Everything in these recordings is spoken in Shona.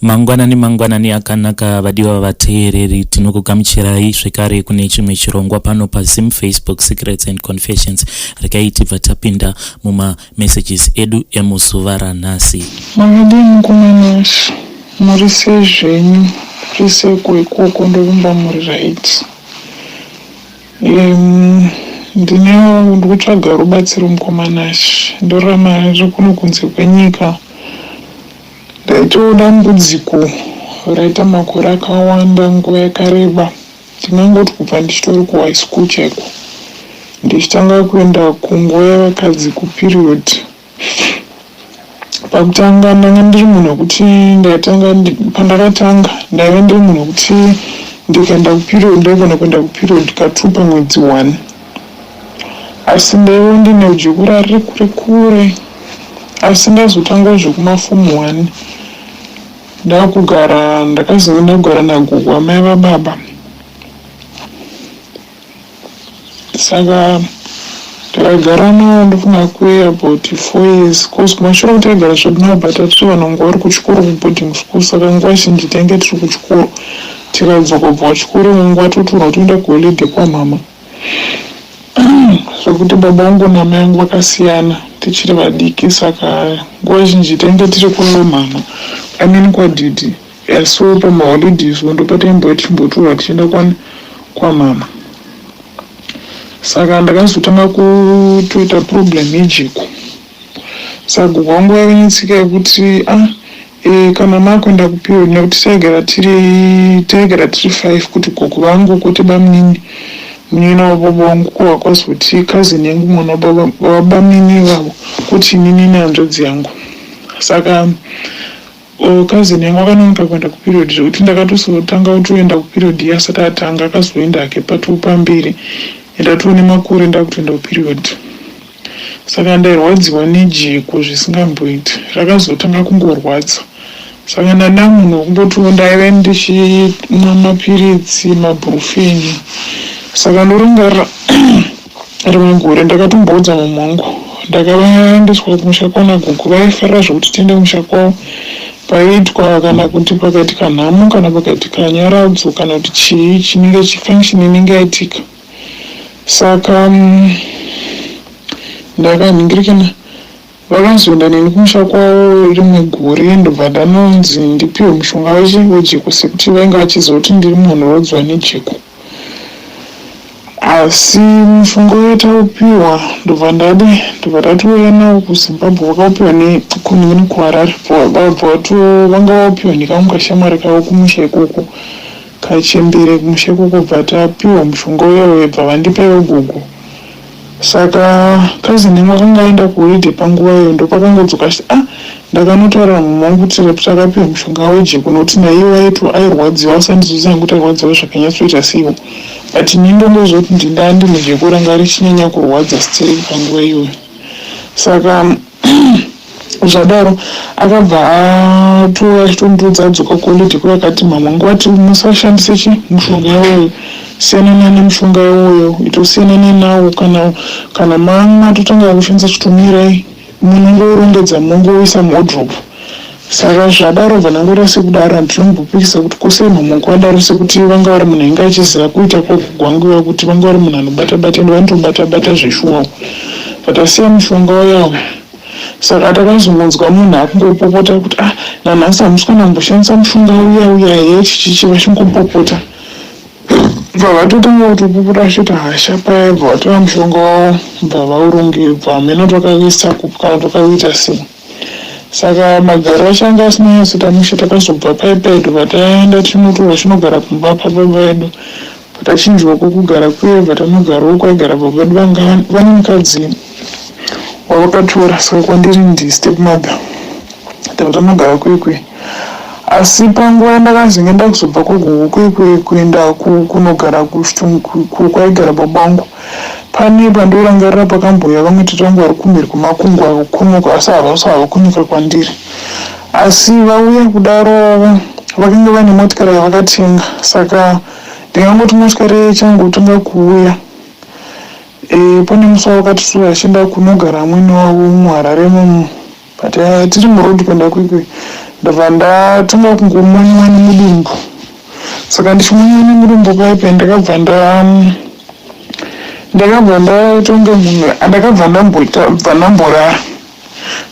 Mangwanani mangwanani akanaka vadiwa vateereri, tinokugamuchirai zvekare kune chimwe chirongwa pano paZim Facebook Secrets and Confessions. Regai tibva tapinda mumamessages edu emuzuva ranhasi. Makadii mukoma Nash, muri sei zvenyu, muri seiko ikoko ndovimba muri right. Ndine ndikutsvaga rubatsiro mukoma Nash, ndorarama ndiri kuno kunze kwenyika. Ndaitawo dambudziko raita makore akawanda nguva yakareba ndingangoti kubva ndichitori kuhigh school chaiko ndichitanga kuenda kunguva yevakadzi kuperiod. Pakutanga ndanga ndiri munhu wekuti ndaitanga pandakatanga ndaive ndiri munhu wekuti ndikaenda kuperiod ndaigona kuenda kuperiod katwo pamwedzi one asi ndaive ndine jekura riri kure kure. Asi ndazotanga zvekumafomu one ndakugara ndakazenge ndakugara nagogo amai vababa saka ndakagara navo ndofunga kwe about 4 years cause kumashure kuti taigara zvedu navo but hatiri vanhu vanga vari kuchikoro kuboarding school saka nguva zhinji tainge tiri kuchikoro tikadzoka kubva kuchikoro nguva totorwa toenda kuholiday kwamama zvekuti baba vangu namai vangu vakasiyana tichiri vadiki saka nguva zhinji tainge tiri kwamama, I mean kwadhidhi. So pamaholidays ndopataimbova tichimbotorwa tichienda kwamama. Saka ndakazotanga kutoita problem yejeko. Saka gogo vangu vaive netsika yekuti ah kana makuenda kuperiod nekuti taigara tiri five kuti gogo vangu kwete bamunini munin'ina wababa vangu kuva kwazoti cousin yangu mwana wabamunini ivavo kuti inini nehanzvadzi yangu. Saka cousin yangu akanonoka kuenda kuperiod zvekuti ndakatozotanga kutoenda kuperiod iye asati atanga. Akazoenda hake patopamberi ndatoo nemakore ndakutoenda kuperiod. Saka ndairwadziwa nejeko zvisingamboiti, rakazotanga kungorwadza. Saka ndanda munhu wekumbotiwo ndaive ndichimwa mapiritsi mabrufen. Saka ndorangarira rimwe gore ndakatomboudza mama wangu, ndakavaendeswa kumusha kwana gogo. Vaifarira zvokuti tiende kumusha kwavo paiitwa kana kuti pakaitika nhamo kana pakaitika nyaradzo kana kuti chii chinenge chifunction inenge yaitika. Saka ndakanhingirikana vakazoenda neni kumusha kwavo rimwe gore ndobva ndanonzi ndipiwe mushonga wejeko sekuti vainge vachiziva kuti ndiri munhu anorwadziwa nejeko. Asi mushonga uya taupiwa ndobva ndadi ndobva tatouya nawo kuZimbabwe. Vakaupiwa nekunini kuHarare vanga vaupiwa nekamwe kashamwari kavo kumusha ikoko kachembere kumusha ikoko. Bva tapiwa mushonga uya uya bva vandipa iwo gogo. Saka cousin yangu akanga aenda kuholiday panguva iyoyo ndopakangodzoka achiti ah ndakanotaurira mama wangu kuti takapiwa mushonga wejeko nokuti naiye airwadziwa asi handizoziva hangu kuti airwadziwa zvakanyatsoita seiwo. But ini ndongoziva kuti ndindaa ndine jeko ranga richinyanya kurwadza stereki panguva iyoyo. Saka zvadaro akabva atouya achitondiudza adzoka kuholiday kuya akati mama wangu vati musashandise chi mushonga iwoyo, siyanana nemushonga iwoyo, itosiyanana nawo. Kana matotanga kushandisa chitomirai munongorongedza munongoisa muwardrobe. Saka zvadaro bva ndangoita sekudaro. Handinombopikisa kuti kosei mama wangu vadaro sekuti vanga vari munhu ainge achiziva kuita kwagogo vangu iva kuti vanga vari munhu anobata bata ende vanotobata bata zveshuwawo. Patasiya mushonga uyawo saka takazongonzwa munhu akungopopota kuti ah nanhasi hamusi kana kumboshandisa mushonga uya uya here chichichi vachingopopota. Bva vatotanga kutopopota vachiita hasha paya bva vatora mushonga wavo bva vaurongedza hameno takauisa kupi kana takauita sei. Saka magariro acho anga asina kunyatsoita mushe. Takazobva pai pai ndobva taenda tinotorwa tinogara kumba pababa vedu. Patachinjwa kwekugara kuye bva tanogarawo kwaigara baba vedu vanga vane mukadzi wavakatora saka kwandiri ndistep mother. Tabva tanogara kuye kuye. Asi panguva yandakazenge ndakuzobva kwagogo kuye kuye kuenda kunogara kwaigara baba vangu pane pandorangarira pakambouya vamwe tete vangu vari kumhiri kwemakungwa kuno asi havasi havo kunyika kwandiri. Asi vauya kudaro vakanga vane motikari yavakatenga saka ndingangoti motikari ichangotanga kuuya pane musi wavakatitora achienda kunogara amwene wavo muHarare imomo. But tiri muroad kuenda kwekwe Ndabva ndatanga kungomonywa nemudumbu. Saka ndichimonywa nemudumbu paipai ndakabva nda ndakabva ndatonge munhu ndakabva ndamboita bva ndamborara.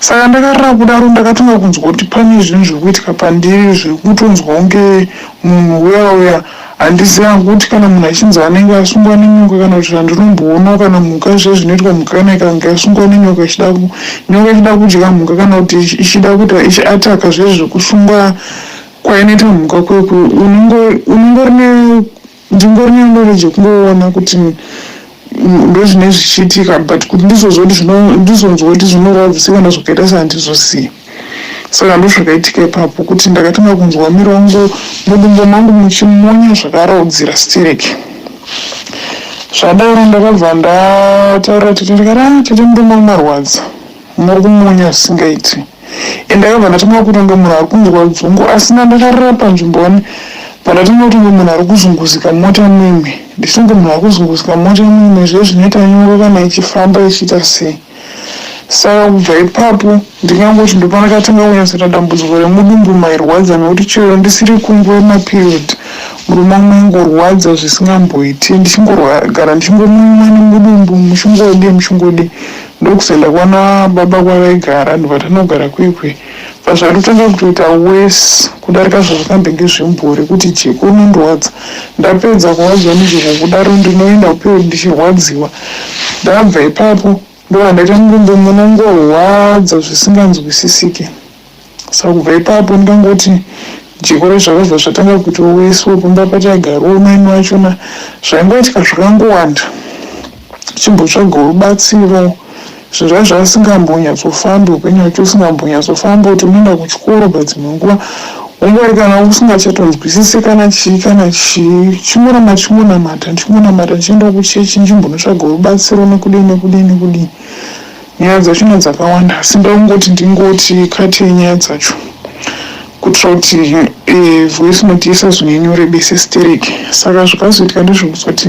Saka ndakarara kudaro ndakatanga kunzwa kuti pane zvinhu zviri kuitika pandiri zviri kutonzwa kunge munhu uya uya. Handizivi hangu kuti kana munhu achinzi anenge asungwa nenyoka kana kuti zvandinomboona kana mhuka zviye zvinoitwa mhuka kana ikange yasungwa nenyoka ichida nyoka ichida kudya mhuka kana kuti ichida kuita ichiataka zviye zvekusungwa kwainoita mhuka kwekwe unongori ne ndingori neknowledge yekungoona kuti ndozvine zvichiitika but kuti ndizonzwa kuti ndizonzwa kuti zvinorwadzisa kana zvakaita sehandizozivi. Saka ndozvakaitika ipapo kuti ndakatanga kunzwa miri wangu mudumbu mangu muchimonya zvakaraudzira stereki. Zvadaro ndakabva ndataurira tete ndikati ah tete mudumbu mangu marwadza muri kumonya zvisingaiti. And ndakabva ndatanga kutonge munhu ari kunzwa dzungu asina ndakarara panzvimbo one pandatanga kutonge munhu ari kuzunguzika mota mimwe ndichitonge munhu ari kuzunguzika mota mimwe zviye zvinoita nyoka kana ichifamba ichiita sei. Saka kubva ipapo ndingangoti ndopandakatanga kunyatsoita dambudziko remudumbu mairwadza nekuti chero ndisiri kunguva yemaperiod murume wangu maingorwadza zvisingamboiti ndichingogara ndichingomunywa nemudumbu muchingodii muchingodii ndokuzoenda kwana baba kwavaigara ndobva tanogara kwekwe bva zvatotanga kutoita worse kudarika zvazvakambenge zvimbori kuti jeko unondorwadza ndapedza kurwadziwa nejeko kudaro ndinoenda kuperiod ndichirwadziwa ndabva ipapo ndobva ndaita mudumbu munongorwadza zvisinganzwisisiki. Saka kubva ipapo ndingangoti jeko rezvakabva zvatanga kuita worse pamba pataigarawo maini vachona zvaingoitika zvakangowanda chimbotsvagawo rubatsiro zvinhu zvaiva zvasingambonyatsofambi upenyu hwacho usingambonyatsofamba kuti unoenda kuchikoro padzimwe nguva ungori kana usingachatonzwisisi kana chii kana chii chingoramba ndichingonamata ndichingonamata ndichienda kuchechi ndichimbonotsvagawo rubatsiro nekudii nekudii nekudii nyaya dzachona dzakawanda asi ndangoti ndingoti kati yenyaya dzacho kuitira kuti voice note isazonyanyorebese stereki. Saka zvakazoitika ndezvekuzoti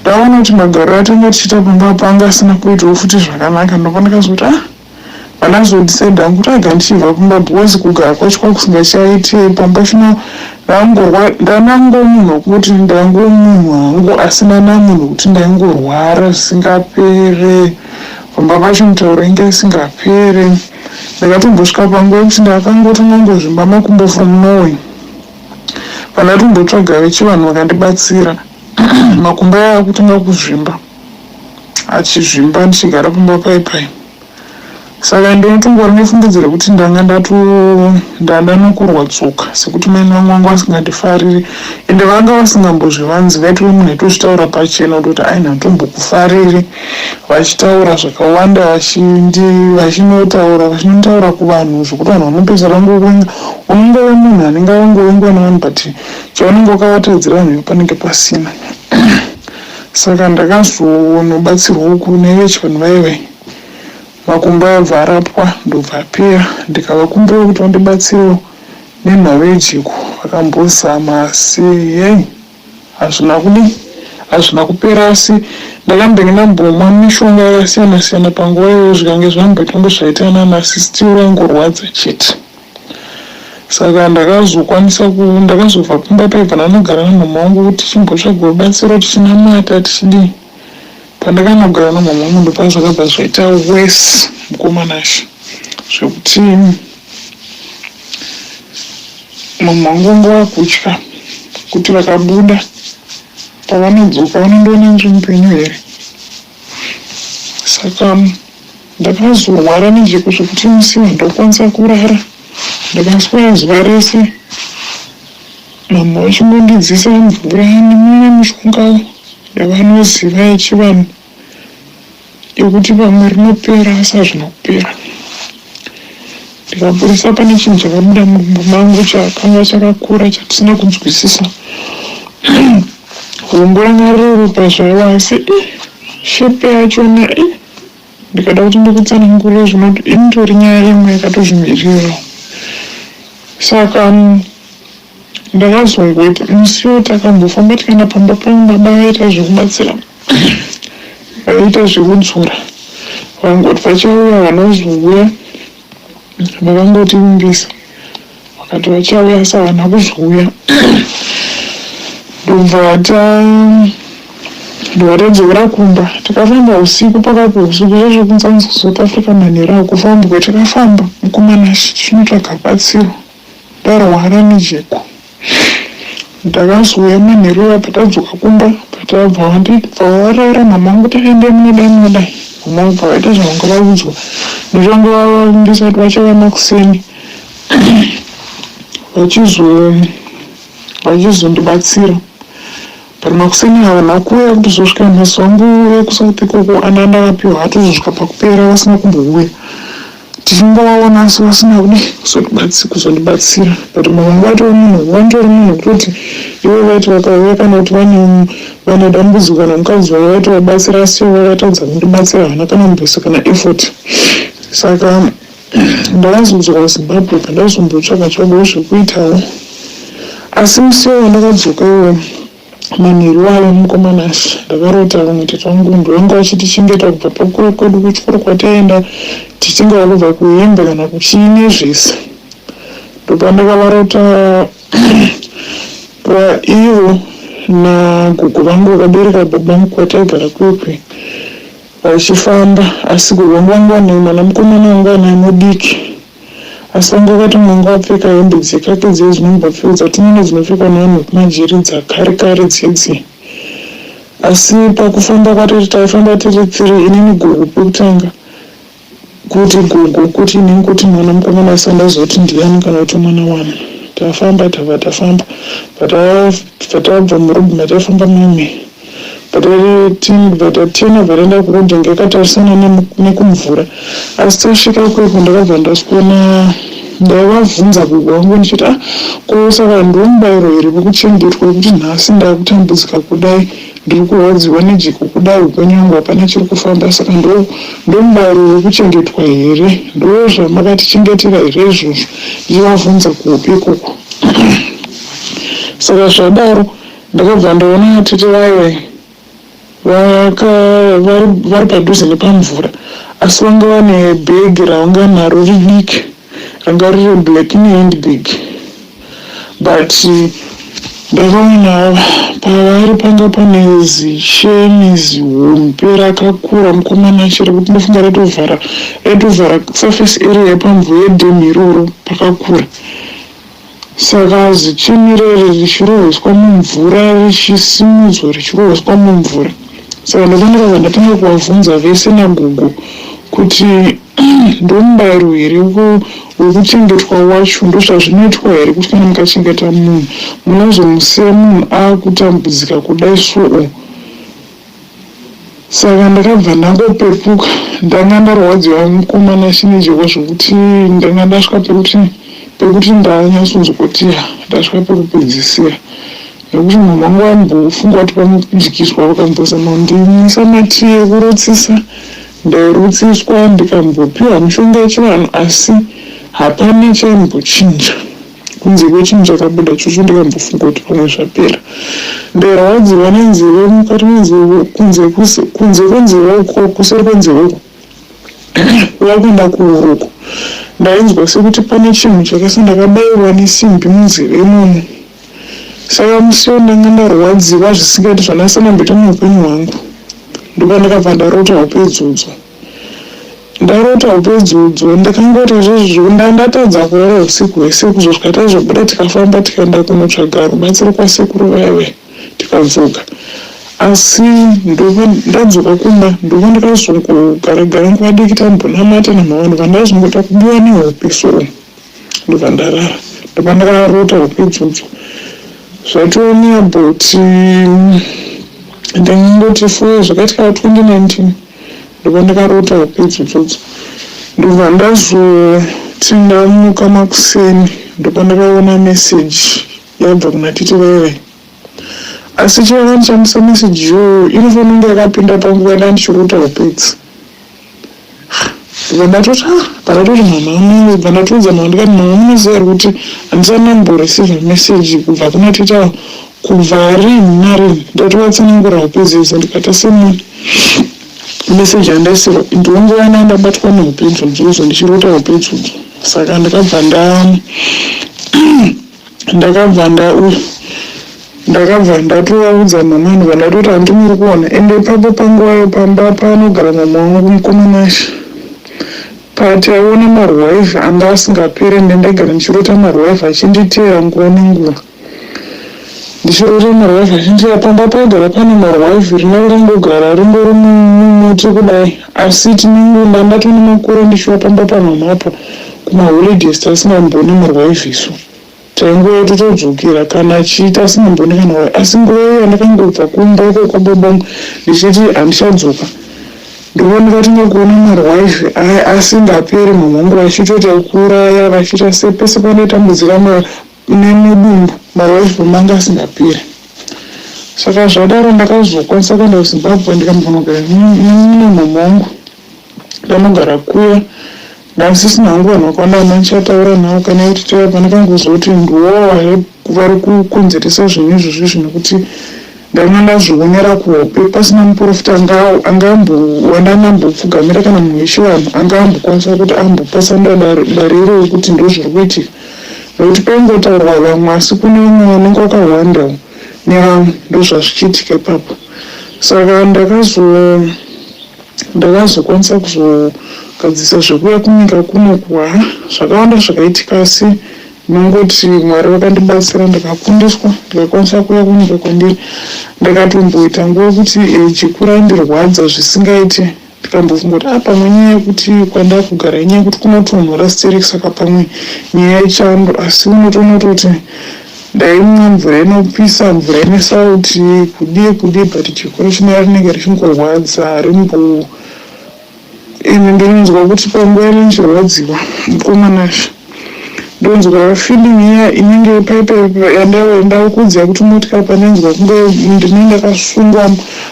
ndaona kuti magariro atanga tichiita pamba apa anga asina kuitawo futi zvakanaka ndopandakazoti ah pandazodecide hangu kuti aga ndichibva pamba because kugara kwacho kwakusingachaiti pamba chino ndanango munhu wekuti ndango munhu hangu asina namunhu wekuti ndaingorwara zvisingapere pamba pacho mitauro inge isingapere. Ndakatombosvika panguva yekuti ndakangotanga kungozvimba makumbo from nowhere pandatombotsvaga vechivanhu vakandibatsira makumbo aya akutanga kuzvimba achizvimba ndichigara pamba pai pai. Saka ndinotongori nefungidziro yekuti ndanga ndandanokurwa tsoka sekuti mai vangu vanga vasingandifariri ende vanga vasingambozvivanzi vaitove munhu aitozvitaura pachena kutoti ai handitombokufariri vachitaura zvakawanda vachinotaura vachinotaura kuvanhu zvekuti vanhu vanopedzisira vangovenga unongove munhu anenge avangovengwa nevanhu but chaunenge wakavatadzira vanhu panenge pasina. Saka ndakazonobatsirwa uku nevechivanhu vaivai makumbo abva arapwa ndobva apera ndikavakumbira kuti vandibatsirewo nenhau yejeko vakambozama asi hei hazvina kudii hazvina kupera asi ndakambenge ndambomwa mishonga yakasiyana siyana panguva iyoyo zvikange zvamboita zvaita nanhasi still raingorwadza chete. Saka ndakazokwanisa ndakazobva pamba paibva ndanogara namama wangu kuti tichimbotsvaga rubatsiro tichinamata tichidii. Pandakanogara namama wangu ndopazvakabva zvaita worse mukomanashe zvekuti mama wangu vanga vakutya kuti vakabuda pavanodzoka vanondiona ndiri mupenyu here. Saka ndakazorwara nejeko zvekuti musi wandakwanisa kurara ndakaswera zuva rese mama vachingondidziisa mvura nemimwe mishonga yavanoziva yechivanhu yekuti pamwe rinopera asi hazvina kupera. Ndikapurisa pane chinhu chakabuda mudumbu mangu chakanga chakakura chatisina kunzwisisa. Rombo ranga riri ropa zvaro asi shape yachona ndikada kuti ndikutsanangurire zvinoti inotori nyaya imwe yakatozvimirirawo. Saka ndakazongoti musi iwoyo takambofamba tikaenda pamba pangu baba vaita zvekubatsira vaiita zvekudzura vangoti vachauya vanozouya vakangotivimbisa. Vakati vachauya asi havana kuzouya. Ndobva ta ndobva tadzokera kumba. Takafamba usiku pakati peusiku zvazvo kunzanzi kuSouth Africa manheru hakufambwe. Takafamba mukoma Nashe tichinotsvaga rubatsiro. Ndarwara nejeko. Ndakazouya manheru aya patadzoka kumba patabva vandibva varaira mama vangu kuti aende munodai munodai. Mama vangu bva vaita zvavanga vaudzwa. Ndovanga vavavimbisa kuti vachauya makuseni vachizo vachizondibatsira. But makuseni havana kuuya kutozosvika nhasi wangu ekuSouth ikoko ana ndakapiwa atozosvika pakupera vasina kumbouya. Tichingovaona asi vasina kudi kuzondibatsira but mama vangu vatori munhu vantori munhu wekutoti ivo vaiti vakauya kana kuti vane vane dambudziko kana mukadzi wavo vaitovabatsira asi ivo vakatadza kundibatsira havana kana kumboisa kana effort. Saka ndakazodzoka kuZimbabwe pandazombotsvaga tsvagawo zvekuitawo asi musi iwoyo wandakadzoka iwoyo Manheru ayo mukoma Nashy ndakarota vamwe tete vangu ndovanga vachitichengeta kubva pakukura kwedu kuchikoro kwataienda tichinge kubva kuhembe kana kuchii nezvese ndopandakavarota ivo nagogo vangu vakabereka baba vangu kwataigara kwekwe vachifamba asi gogo vangu vanga vane mwana mukomana wanga vanaye mudiki Asi vanga vakati manga wapfeka hembe dzekaki dziye dzinombopfekwa dzatinoona dzinopfekwa nevanhu vekumajeri dzakare kare dziye. Asi pakufamba kwatiri taifamba tiri three inini gogo pekutanga kuti gogo kuti inini kuti mwana mukomana asi handaziva kuti ndiyani kana kuti mwana wani. Tafamba tabva tafamba bva tabva muroad mataifamba muye Bva taenda kuroad yanga yakatarisana nekumvura asi tasvika ikoko ndakabva ndaswona ndaivabvunza gogo vangu ndichiti ah ko saka ndomubairo here wekuchengetwa wekuti nhasi ndakutambudzika kudai ndiri kurwadziwa nejeko kudai upenyu hwangu hapana chiri kufamba saka ndomubairo wekuchengetwa here ndozvamakatichengetera here izvozvo ndichivabvunza kuhope ikoko saka zvadaro Ndakabva ndaona tete vaye vaka vari, vari padhuze nepamvura asi vanga vane bhegi ravanga naro ridiki ranga riri black nehandbag but ndakaona pavari panga pane zicheni zihombe rakakura mukomana chero kuti ndofunga raitovhara raitovhara surface area yepamvura yedhem iroro pakakura Saka zicheni reri richirohweswa mumvura richisimudzwa richirohweswa mumvura. Saka ndakandikabva ndatanga kuvabvunza vese nagogo kuti ndomubairo here wekuchengetwa wacho ndozvazvinoitwa here kuti kana mukachengeta munhu munozomusiya munhu akutambudzika kudai soo Saka ndakabva ndangopepuka ndanga ndarwadziwa mukomana chinejeko zvekuti ndanga ndasvika pekuti pekuti ndanyatsonzwa kuti ya ndasvika pekupedzisira nekuti munhu wangu aimbofunga kuti pamwe kudyiswa vakambozama kundimwisa matii ekurutsisa ndairutsiswa ndikambopiwa mishonga yechivanhu asi hapana chaimbochinja. Kunze kwechinhu chakabuda chocho ndikambofunga kuti pamwe zvapera. Ndairwadziwa nenzeve mukati menzeve kunze kunze kwenzeve uko kuseri kwenzeve uko wakuenda kuhuro uko ndainzwa sekuti pane chinhu chakaisa ndakabaiwa nesimbi munzeve imomo saka musiwo ndanga ndarwadziwa zvisingaiti zvandasina mboita muupenyu hwangu ndopandakabva ndarota hope idzodzo Ndarota hope idzodzo ndakangoti izvozvo ndandatadza kurara husiku hwese kuzosvika tazobuda tikafamba tikaenda kunotsvaga rubatsiro kwasekuru vaya vaya tikadzoka asi ndobva ndadzoka kumba ndobva ndakazongogara gara nguva diki tambonamata namama ndobva ndazongoita kubiwa nehope so ndobva ndarara ndobva ndakarota hope idzodzo zvatoni about ndingangoti 4 zvakaitika 2019 Ndobva ndakarota hope idzodzodzo ndobva ndazoti ndamuka makuseni ndobva ndakaona message yabva kuna tete vaya vaya asi chakandishamisa message iyoyo inofanira kunge yakapinda panguva yandanga ndichirota hope idzi ndobva ndatoti ah pandatoti mama ndobva ndatoudza mama ndikati mama munoziva here kuti handisati ndamboreceiva message kubva kuna tete ava kubva rini narini ndatovatsanangura hope idzodzo ndikati asi moni Message yandaisirwa ndongowana ndabatwa nehope idzodzo ndichirota hope idzodzo saka ndakabva nda Ndakabva nda ndakabva ndatovaudza mama, ndobva ndatoti handimuri kuona. Ende ipapo panguvayo pamba panogara mama wangu mukomanashe, pataiona marwaivhi anga asingaperi. Ende ndaigara ndichirota marwaivhi achinditeera nguva nenguva, ndichirota marwaivhi achinditeera. Pamba paigara pane marwaivhi, rinenge rangogara ringori mumuti kudai, asi tinenge ndandatone makore ndichiva pamba pamamapo kumaholidays tasingamboni marwaivhi. Isu taingouya totodzokera kana chii, tasingamboni kana wai. Asi nguva iyo yandakangobva kumba ikoko kwababa vangu ndichiti handichadzoka, ndobva ndikatanga kuona marwaivhi aya asingaperi, mama vangu vachitoita kuuraya, vachiita sepese pandaitambudzika nemudumbu, marwaivhi pamanga asingaperi. Saka zvadaro ndakazokwanisa kuenda kuZimbabwe, ndikambonogara nemama vangu. Ndanogara kuya, ndasisina hangu vanhu vakawanda vandichataura navo kana kuti taiva. Pandakangozoti ndiwo vari kukonzeresa zvinhu izvozvi, nekuti ndanga ndazvionera kuhope pasina muprofita angambowandangambopfugamira kana munhu wechivanhu anga ambokwanisa kuti ambopasanda dare iroro kuti ndo zviri kuitika, nekuti paingotaurwa vamwe, asi kune vamwe vanenge vakahwandawo nevamwe, ndo zvazvichiitika ipapo. Saka ndakazokwanisa kuzogadzisa zvekuuya kunyika kunoku. Ha, zvakawanda zvakaitika, asi ndinongoti Mwari vakandibatsira, ndakakundiswa, ndikakwanisa kuuya kunyika kwandiri. Ndakatomboita nguva yekuti jeko raindirwadza zvisingaiti, ndikambofunga kuti a pamwe nyaya yekuti kwandakugara inyaya yekuti kunotonhora stereki, saka pamwe nyaya yechando. Asi unotoona kutoti ndaimwa mvura inopisa, mvura ine sauti, kudii kudii, but jeko rachona rinenge richingorwadza rimbo. Ende ndinonzwa kuti panguva inonchirwadziwa mukomanasha, ndonzwa feeling iya inenge paipe yandakuudzai kuti motikari, pandainzwa kunge ndinenge ndakasungwa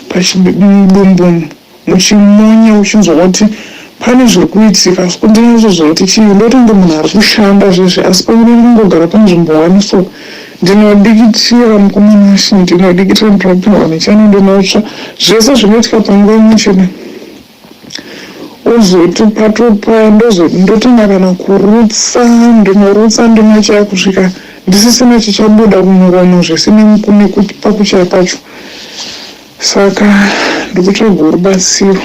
pachidumbu, muchimonya, uchinzwa kuti pane zviri kuitika, asi ndinonyatsoziva kuti chii. Ndotonge munhu ari kushanda zvezve, asi pamwe ndingogara panzvimbo one so ndinodikitira mukomanashe, ndinodikitira, ndinopindwa nechando, ndinotsva, zvese zvinoitika panguva imwe chete. Ozotupa tupa, ndotanga kana kurutsa, ndinorutsa, ndinochaya kusvika ndisisina chichabuda kumuromo, zvese nekupakuchaya pacho. Saka ndikutsvaga rubatsiro,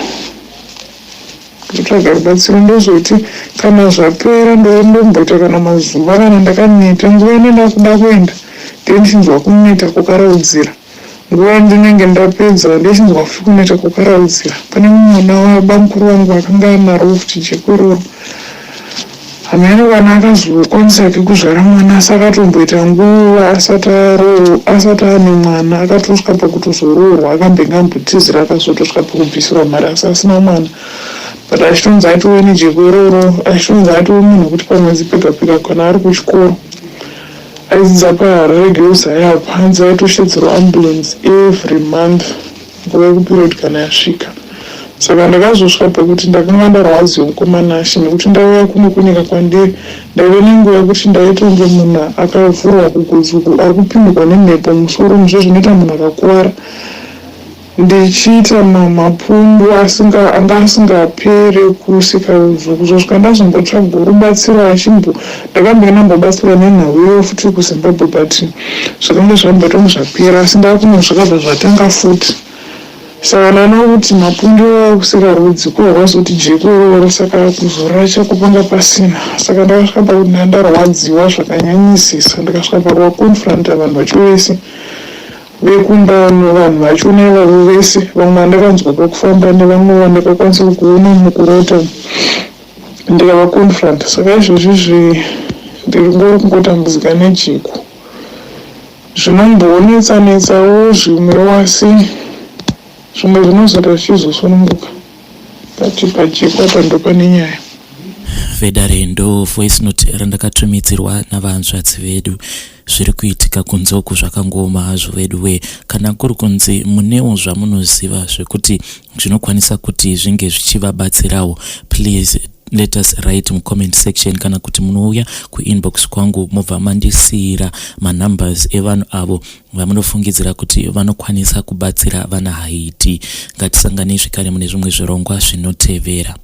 ndikutsvaga rubatsiro. Ndozoti kana zvapera, ndomboita kana mazuva kana ndakaneta, nguva inoenda kuda kuenda, ndendichinzwa kuneta kukaraudzira. Nguva yandinenge ndapedza, ndichinzwa futi kuneta kukaraudzira. Pane mwana wabamukuru vangu akanga anaro futi jeko iroro. Hameno kana akazokwanisa hake kuzvara mwana, asi akatomboita nguva asati ane mwana. Akatosvika pakutozoroorwa, akambenge ambotizira, akazotosvika pakubvisirwa mari, asi asina mwana, but achitonzi atove nejeko iroro, achitonzi atove munhu wekuti pamwedzi pega pega kana ari kuchikoro, aidzidza paHarare Girls High apa, hanzi aitoshedzerwa ambulance every month nguva yekuperiod kana yasvika. Saka ndakazosvika pekuti ndakanga ndarwadziwa mukomanashe, nekuti ndauya kuno kunyika kwandiri, ndaive nenguva yekuti ndaitonge munhu akavhurwa kugotsi ari kupindwa nemhepo musoro, muzvo zvinoita munhu akakuvara, ndichiita mapundu anga asingaperi kusikarudzi, kuzosvika ndazombotsvaga rubatsiro. Achimbo ndakambenge ndambobatsirwa nenhau iyoyo futi kuZimbabwe, but zvakanga zvambotonge zvapera, asi ndakuno zvakabva zvatanga futi. Saka ndaona kuti mapundu ekusikarudzi kwazoti jeko iroro, saka kuzorora chako panga pasina. Saka ndakasvika pakuti ndandarwadziwa zvakanyanyisisa, ndikasvika pakuvaconfronta vanhu vacho vese vekumba, vanhu vachona ivavo vese, vamwe vandakanzwa pakufamba nevamwe vandakakwanisa kuona mukurota, ndikavaconfronta. Saka izvozvi ndiri kungotambudzika nejeko, zvinombonetsa netsawo zvimwewo, asi zvimwe zvinozoita zvichizosununguka, but pajeko apa ndo pane nyaya. Vedare, ndo voice note randakatumidzirwa navanzvadzi vedu. Zviri kuitika kunze uku zvakangooma hazvo vedu we. Kana kuri kunzi munewo zvamunoziva zvekuti zvinokwanisa kuti zvinge zvichivabatsirawo, please let us write mucomment section, kana kuti munouya kuinbox kwangu, mobva mandisiyira manumbers evanhu avo vamunofungidzira kuti vanokwanisa kubatsira vana Haiti. Ngatisanganei zvekare mune zvimwe zvirongwa zvinotevera.